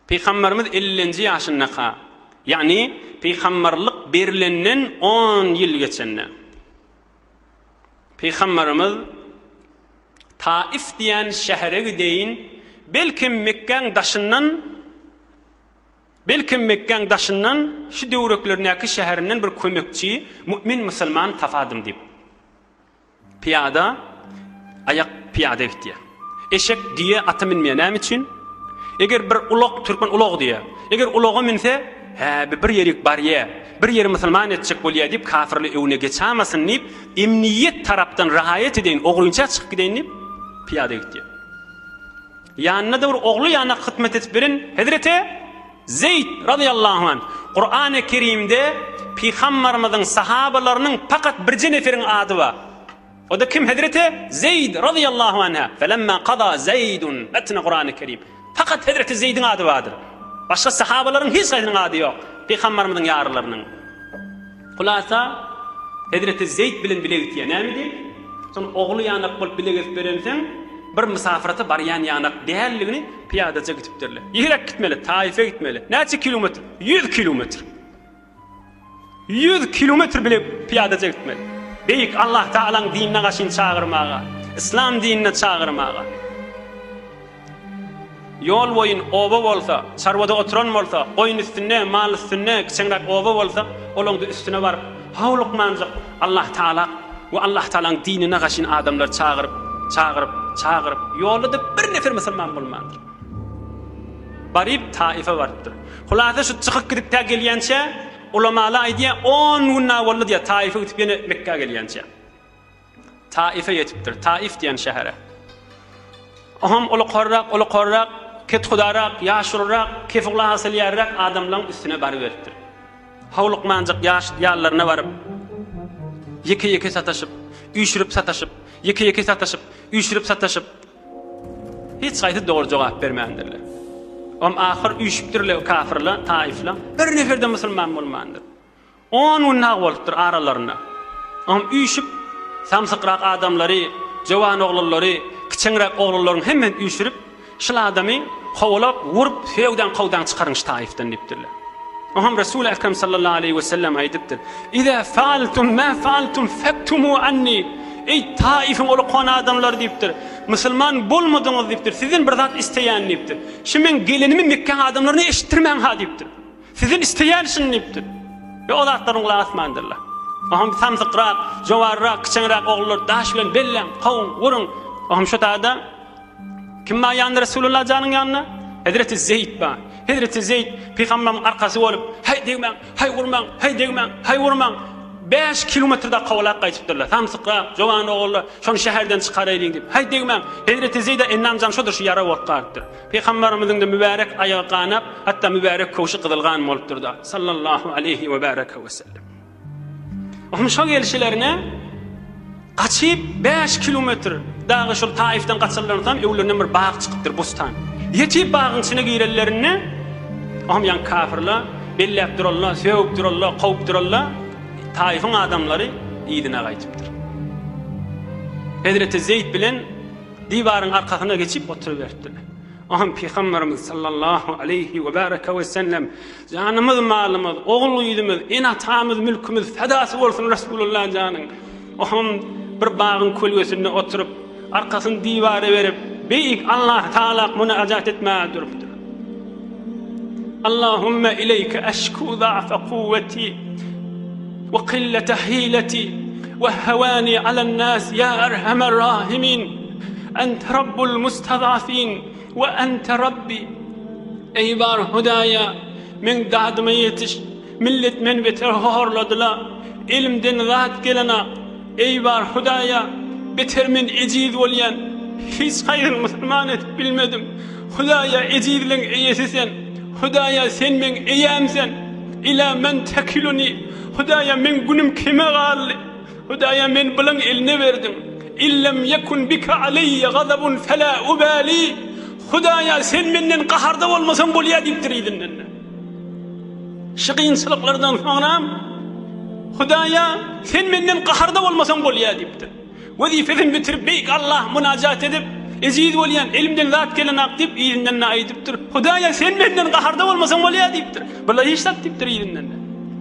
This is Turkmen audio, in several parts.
Pygamberimiz ellinji ýaşyndaka, ýagny pygamberlik berlenden on ýyl geçende, Pygamberimiz Taif diýen şähere gideýin, belkem Mekgäň daşyndan, belkem Mekgäň daşyndan şu döwreklerindäki şäherinden bir kömekçi, mümin musulman tapadym diýip. Pyýada, aýak pyýada gitýär. Eşek, düýe, ata münmeýär. Näme üçin? Eger bir ulag, türkmen ulag diýýär. Eger ulaga münse, hä, bi bir ýerik barýa, bir ýeri musulman etjek bolýa diýip, kafirli öwüne geçamasyn diýip, emniýet tarapdan raýat edeýin, ogrynça çykyp gideýin diýip, pyýada gitýär. Ýanynda-da bir ogly ýanak hytmat edip beren hezreti Zeýd razyýallahu anh. Kurany Kerimde Pygambarymyzyň sahabalarynyň pakat birje neferiň ady bar. O-da kim hezreti Zeýd razyýallahu anha. Felemma kaza Zeýdun metni Kurany Kerim. Pakat hezreti Zeýdiň ady bardyr. Başga sahabalaryň hiç haýsynyň ady ýok. Pygambarymyzyň ýarlarynyň. Hulasa, hezreti Zeýd bilen bile gitýär. Näme diýip? Soň ogly ýanak bolup bile gezip berenseň, bir mysafyrata barýan ýanak däldigini pyýadaja gitipdirler. Ýerek gitmeli, Taýyfa gitmeli. Näçe kilometr? Ýüz kilometr. Ýüz kilometr bile pyýadaja gitmeli. Beýik Allah Tagalaň dinine gaşyn çagyrmaga, yslam dinine çagyrmaga. Ýol boýun oba bolsa, çarwada oturan bolsa, goýun üstünde, mal üstünde, kiçeňräk oba bolsa, olaňda üstüne baryp, howlukmanjyk Allah Tagala we Allah Tagalaň dinine gaşyn adamlary çagyryp, çagyryp, çagyryp, ýolda-da bir nefer musulman bolmandyr. Baryp Taife barypdyr. Hulasa şu çykyp gidip tä gelýänçä, ulamalar aýdýar, on gün boldy diýýär, Taife gidip ýene Mekgä gelýänçä. Taife ýetipdir. Taif diýen şähere. Oňam ulukarrak, ulukarrak, kethudarak, ýaşulurak, kefugla asylýarrak adamlaryň üstüne baryberipdir. Howlukmanjyk ýaş ýanlaryna baryp, ýeke-ýeke sataşyp, üýşürip sataşyp, ýeke-ýeke sataşyp, üýşürip sataşyp, hiç haýsy dogry jogap bermändirler. Oňam ahyr üýşüpdirler kafyrlar, taifler. Bir nefer-de musulman bolmandyr. On gün nag bolupdyr aralarynda. Oňam üýşüp, samsykrak adamlary, jowan oglanlary, kiçeňräk oglanlaryň hemmesini üýşürip, şul adamy kowalap, urup, söwdaň-kowdaň çykaryň şu Taifden diýipdirler. Oňam Resul-i Ekrem sallallahu aleýhi we sellem aýdypdyr, Iza faaltum ma faaltum fektumu anni, Eý, Taifiň uly-kon adamlary diýipdir, musulman bolmadyňyz diýipdir, sizden bir zat isleýän diýipdir. Şu meň gelenimi Mekgäň adamlaryna eşitdirmäň-ha diýipdir. Sizden isleýän şuny diýipdir. We o zatlaryň gulak asmandyrlar. Oňam samsykrak, jowarrak, kiçeňräk ogullar daş bilen belläň, kowuň, uruň. Oňam şo taýda kim bar ýanynda Resulullah janyň ýanynda? Hezreti Zeýd bar. Hezreti Zeýd pygamberiň arkasy bolup, Haý degmäň, haý urmaň, haý degmäň, haý urmaň. 5 kilometrde kowalap gaýdypdyrlar. Samsykrak, jowan ogullar, şony şäherden çykaraýlyň diýip. Haý degmäň. Hezreti Zeýde ennam jan şodur şu ýara bolup galypdyr. Pygamberimiziň-de mübärek aýagy ganap, hatda mübärek köwşi gyzyl gan bolupdyr-da. Sallallahu aleýhi we bäreke we sellem. Onuň şo gelşilerine gaçyp 5 kilometr dagy şol Taifden gaçanlaryndan soň öwlerinden bir bag çykypdyr, bustan. Ýetip bagyň içine girenlerinde oňam ýaňky kafirler belläp durarlar, sögüp durarlar, kowup durarlar. Taifiň adamlary yzyna gaýdypdyr. Hezreti Zeýd bilen Diwaryň arkasyna geçip oturyberipdirler. Oňam Pygamberimiz sallallahu aleýhi we bareke we sellem janymyz, malymyz, ogul-gyzymyz, ene-atamyz, mülkümiz fedasy bolsun Resulullah janyň. Oňam bir bagyň kölgesinde oturyp, arkasyny diwara berip, Beýik Allah Tagala munajat etmäge durupdyr. Allahümme ileýke eşku za'fe kuwweti we qillete hileti we hewani alen nas ya erhamer rahimin ente rabbul mustazafin we ente rabbi Eý bar Hudaýa meň dadyma ýetiş millet meni beter horladyla elimden zat gelena Eý bar Hudaýa beter men ejiz bolýan hiç haýsyny musulman edip bilmedim Hudaýa ejizligiň eýesi sen Hudaýa sen meň eýäm sen Ila men tekiluni Hudaýa meň günüm kime galdy Hudaýa men bulaň eline berdim Illem yekun bike aleyye gazabun fela ubali Hudaýa sen menden gaharda bolmasaň bolýa diýipdir yzyndan. Şu kynçylyklardan soňram Hudaýa sen menden gaharda bolmasaň bolýa diýipdir. Wezipesini bitirip beýik Allah munajat edip. Ejiz bolýan, elimden zat gelenak diýip, yzyndan-da aýdypdyr. Hudaýa, sen menden gaharda bolmasaň bolýar diýipdir. Bular hiç zat diýipdir yzyndan-da.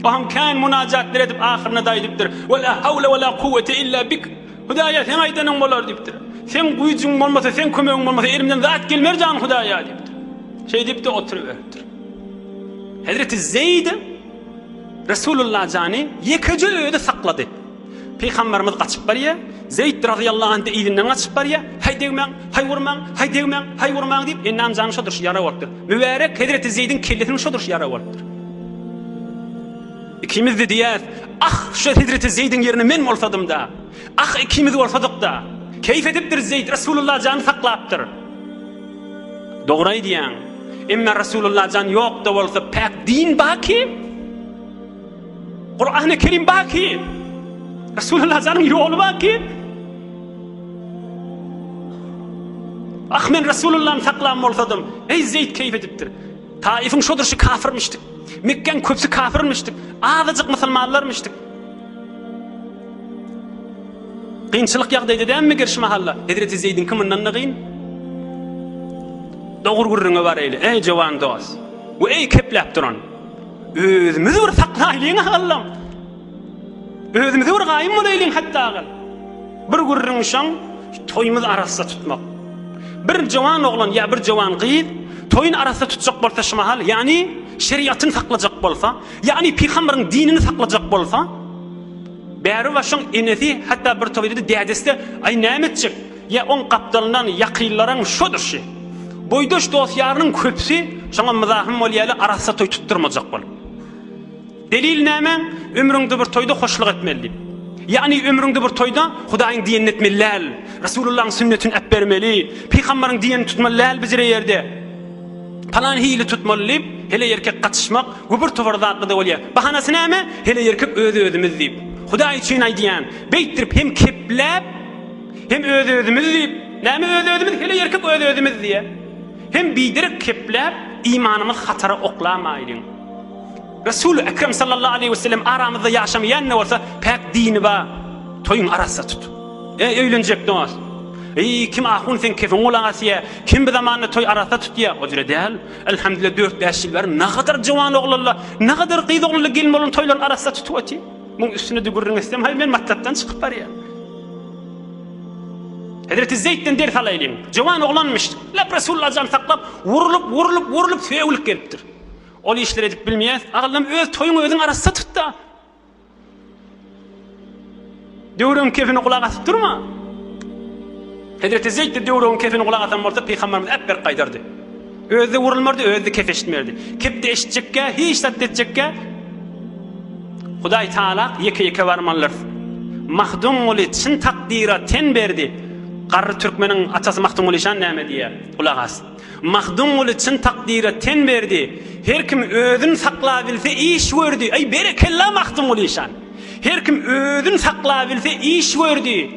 O hem kän munajatlar edip ahyrynda-da aýdypdyr. Ve la hawle ve la kuwwete illa bik. Hudaýa, seň aýdanyň bolar diýipdir. Seň güýjüň bolmasa, seň kömegiň bolmasa elimden zat gelmer jan Hudaýa diýipdir. Şeýdip-de oturyberipdir. Hezreti Zeýd Resulullah jany ýekeje özi saklady. Pygamberimiz gaçyp barýar. Zeýd razyýallahu anh-da yzyndan gaçyp barýar. Haý degmäň, haý urmaň, haý degmäň, haý urmaň diýip, Ennam jany şo durşy ýara bolupdyr. Mübärek hezreti Zeýdiň kellesiniň şo durşy ýara bolupdyr. Ikimiz-de diýýäs, Ah, şu hezreti Zeýdiň ýerine men bolsadym-da! Ah, ikimiz bolsadyk-da! Keýp edipdir Zeýd, Resulullah jany saklapdyr. Dogry aýdýaň. Emma Resulullah jan ýok-da bolsa, päk din baky. Kurany Kerim baky. Resulullah janyň ýoly baky. Ah men Resulullahny saklan bolsadym. Eý Zeýd keýp edipdir. Taifiň şodurşy kafirmişdik. Mekgäň köpsi kafirmişdik. Azajyk musulmanlarmyşdyk. Kynçylyk ýagdaýda dälmi meger şu mahalla? Hezreti Zeýdiňki mundan-da gyn. Dogry gürrüňe baraýly, eý jowan dost. We eý kepläp duran. Özümizi bir saklaýlyň agallam. Özümize bir gaýym bolaýlyň hatda agal. Bir gürrüň şoň toýumyz arassa tutmak. Bir jowan oglan ýa bir jowan gyz toýun arassa tutjak bolsa şu mahal, ýagny şeriatyny saklajak bolsa, ýagny pygamberiň dinini saklajak bolsa, bäri başyň enesi hatda bir toýda dädesi-de aý näme etjek? Ýa oň gapdalyndan ýakynlaryň şodur şi. Boýdaş dost-ýarynyň köpüsi şoňa myzahym bolýaly arassa toý tutdurmajak bolup. Delil näme? Ömrüňde bir toýda hoşluk etmeli diýip. Ýagny ömrüňde bir toýda Hudaýyň diýenini etmeli däl. Resulullahyň sünnetini äpbermeli. Pygambaryň diýenini tutmaly däl bijire ýerde. Palan hili tutmaly diýip, heleý erkek gatyşmak we bir towar zatlar-da bolýar. Bahanasy näme? Heleý erkek öz-özümiz diýip. Hudaý üçin aýdýan, beýtdirip hem kepläp, Hem öz-özümiz diýip, näme öz-özümiz, heleý erkek öz-özümiz diýýär. Hem biderek kepläp, imanymyzy hatara oklamaýlyň. Resuly Ekrem sallallahu aleýhi we sellem aramyzda ýaşamaýan-da bolsa, päk dini bar. Toýuňy arassa tut. Eý, öýlenjek dost! Eý, kim ahun seň kefiňe gulak asýar, kim bu zamanda toý arassa tutýar? O jüre däl. Elhamdülillah dört-bäş ýyl bäri nagadar jowan oglanlar, nagadar gyz oglanlar gelin bolan toýlaryny arassa tutup otyr. Muň üstüne-de gürrüň etsem, haý, men matlapdan çykyp barýan. Hezreti Zeýdden ders alaýlyň. Jowan oglanmyş. Lap Resulullah jan saklap, wurulyp, wurulyp, wurulyp sögülip gelipdir. Ol işleri edip bilmeýäs. Agyllam öz toýuňy özüň arassa tut-da. Döwrüň kefini gulak asyp durma. Hezreti Zeýd de döwrüň kefini gulak asan bolsa, pygamberimiz äpberk gaýdardy. Özi-de wurulmardy, özi-de kef eşitmerdi. Kep-de eşitjekkä, hiç zat-da etjekkä, Hudaý Taala ýeke-ýeke barmalydyrys. Mahdumguly çyn takdyra ten berdi. Garry türkmeniň atasy Mahdumguly şan näme diýýär? Gulak as. Mahdumguly çyn takdyra ten berdi. Her kim özün saklabilse iş gördi. Eý, berekella Mahdumguly şan! Her kim özün saklabilse iş gördi.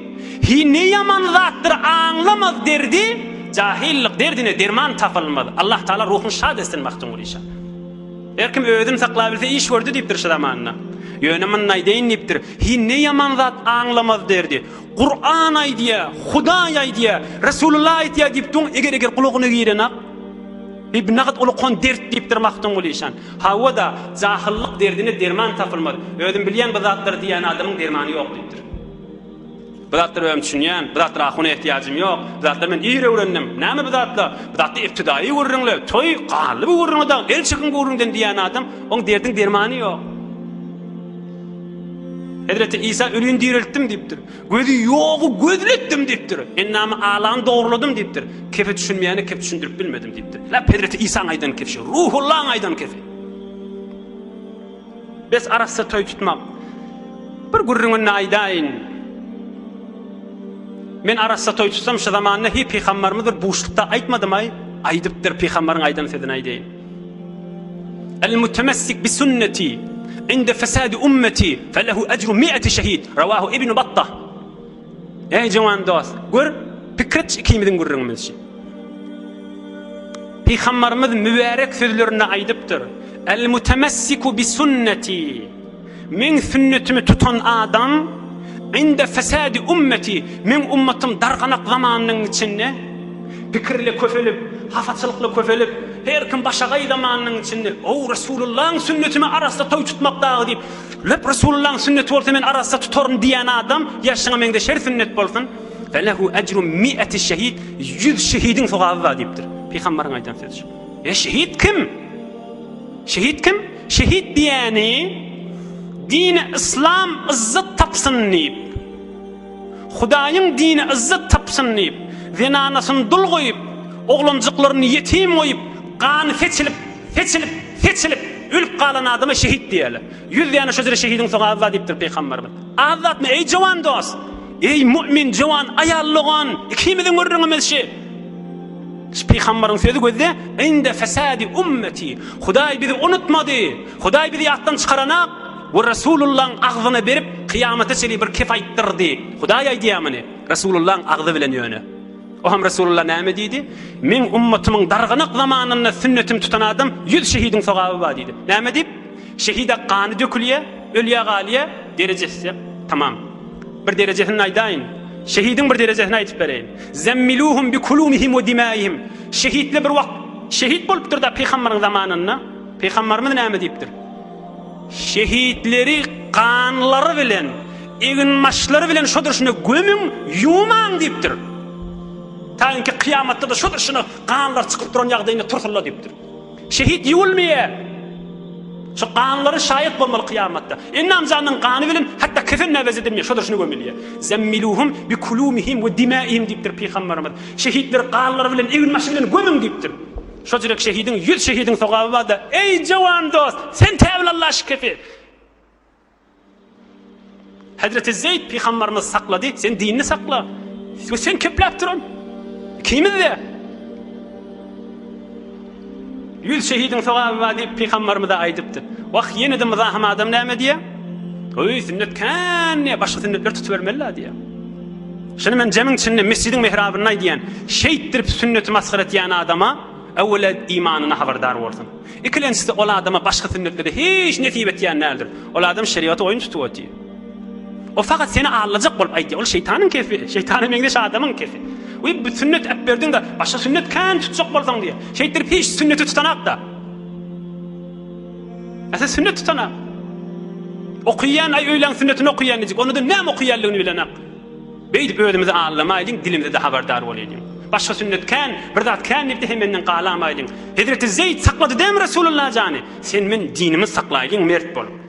Hi ne ýaman zatdyr aňlamaz derdi, Jahyllyk derdine derman tapylmaz. Allah Taala ruhuny şad etsin Magtymguly şa. Her kim özün saklabilse iş gördi diýipdir şu zamanda. Ýöne muny aýdaýyn diýipdir. Hi ne ýaman zat aňlamaz derdi. Kuran aýdýa, Hudaý aýdýa, Resulullah aýtýa diýip duň eger-eger gulagyna girenak. Hi bu nagat ulukan dert diýipdir Magtymguly şan. Hawa-da, jahyllyk derdine derman tapylmaz. Özüm bilýän bu zatlary diýýän adamyň dermany ýok diýipdir. Bu zatlara özüm düşünýän, bu zatlara ahuna ehtiýajym ýok. Bu zatlary men ir öwrendim. Näme bu zatlar? Bu zatlar ibtidaýy gürrüňler, toý, galdy bu gürrüňe dagy, el çekiň bu gürrüňden diýýän adam, oň derdiň dermany ýok. Hezreti Isa ölini direltdim diýipdir. Gözi ýogy gözli etdim diýipdir. Endamy alany dogruladym diýipdir. Kefe düşünmeýäne kep düşündirip bilmedim diýipdir. Lap Hezreti Isaň aýdan kefi, Ruhullaň aýdan kefi. Bes arassa toý tutmak. Bir gürrüňini aýdaýyn. Men arassa toý tutsam şu zamanda hi pygambarymyz bir buşlukda aýtmadymaý? Aýdypdyr pygambaryň aýdan sözüni aýdaýyn. El mutemessik bi sünneti inde fesadi ummeti felehu ecru mi'eti şehid. Rawahu Ibn Battah. Eý jowan dost, gör, pikir et ikimiziň gürrüňimizçi. Pygambarymyz mübärek sözlerinde aýdypdyr, El mutemessiku bi sünneti. Meň sünnetimi tutan adam inde fesadi ummeti, meň ummatym darganak zamanynyň içinde. Pikirle köfelip, hafaçylykla köfelip, her kim başagaý zamanynyň içinde, Ow, Resulullahyň sünnetimi arassa toý tutmak dagy diýip, Löp Resulullahyň sünneti bolsa men arassa tutaryn diýen adam, ýa şuňa meňzeş her sünnet bolsun, Felehu ejru mi'eti şehid, 100 şehidiň sogaby bar diýipdir. Pygambaryň aýdan sözi şu. E şehit kim? Şehit kim? Şehit diýeni dini yslam yzzat tapsyn diýip, Hudaýyň dini yzzat tapsyn diýip, zenanasyny dul goýup, oglanjyklaryny ýetim goýup, gany seçilip, seçilip, seçilip, ölüp galan adama şehit diýerler. Ýüz däne şo ýere şehidiň sogaby bar diýipdir pygamberimiz. Az zatmy, eý jowan dost? Eý mu'min jowan aýal dogan, ikimiziň gürrüňimiz şi. Şu pygambaryň sözi gözde, Inde fesadi ummeti. Hudaý bizi unutmady. Hudaý bizi ýatdan çykaranak. We Resulullaň agzyna berip, kyýamata çenli bir kep aýtdyrdy. Hudaý aýdýar muny, Resulullaň agzy bilen ýöne. O hem Resulullah näme diýdi? Meň ummatymyň darganak zamanynda sünnetimi tutan adam ýüz şehidiň sogaby bar diýdi. Näme diýip? Şehide gany dökülýär, ölýär galýar, derejesi tamam. Bir derejesini aýdaýyn. Şehidiň bir derejesini aýdyp bereýin. Zemmiluhum bi kulumihim we dimaihim. Şehitler bir wagt şehit bolupdyr-da pygambaryň zamanynda. Pygambarymyz näme diýipdir? Şehitleri ganlary bilen, eginbaşlary bilen şo durşuna gömüň, ýuwmaň diýipdir. Ta inki kyýamatda-da şo durşuna ganlar çykyp duran ýagdaýynda tursunlar diýipdir. Şehit ýuwulmaýar. Şo ganlary şaýat bolmaly kyýamatda. Ennam janyň gany bilen hatda kefen näwez edilmeýär, şo durşuna gömülýär. Zemmiluhum bi kulumihim we dimaihim diýipdir pygamberimiz. Şehitleri ganlary bilen, eginbaşy bilen gömüň diýipdir. Şojurek şehidiň ýüz şehidiň sogaby barda eý jowan dost sen täwil Alla şu kefi. Hezreti Zeýd pygambarymyz saklady sen dinini sakla. We sen kepläp duran. Ikimiz-de. Ýüz şehidiň sogaby bar diýip pygambarymyza aýdypdyr. Wah ýene-de myzahym adam näme diýýär? Öý sünnet kän diýýär, başga sünnetleri tutubermeli-la diýýär. Şuny men jemiň içinde mesjidiň mihrabynda aýdýan. Şeýtdirip sünneti masgara etýän adama öwwela imanyna habardar bolsun. Ikilenjisi ol adama başga sünnetleri hiç nesip etýän däldir. Ol adam şerigaty oýun tutup otyr. O fakat seni aldajak bolup aýdýar. Ol şeýtanyň kefi, şeýtana meňzeş adamyň kefi. We bu sünnet äpberdiň-de, başga sünnet kän tutjak bolsaň diýýär. Şeýtdirip hiç sünneti tutanak-da. Ä sünnet tutanak. Okaýan aý öýläň sünnetini okaýan diýjek. Onda-da näme okaýanlygyny bilenak. Beýdip özümizi aldamaýlyň, dilimize-de habardar bolaýlyň. Başga sünnet kän, bir zat kän diýip-de hemmenden galamaýlyň. Hezreti Zeýd saklady dämi Resulullah jany? Sen men dinimizi saklaýlyň mert bolup.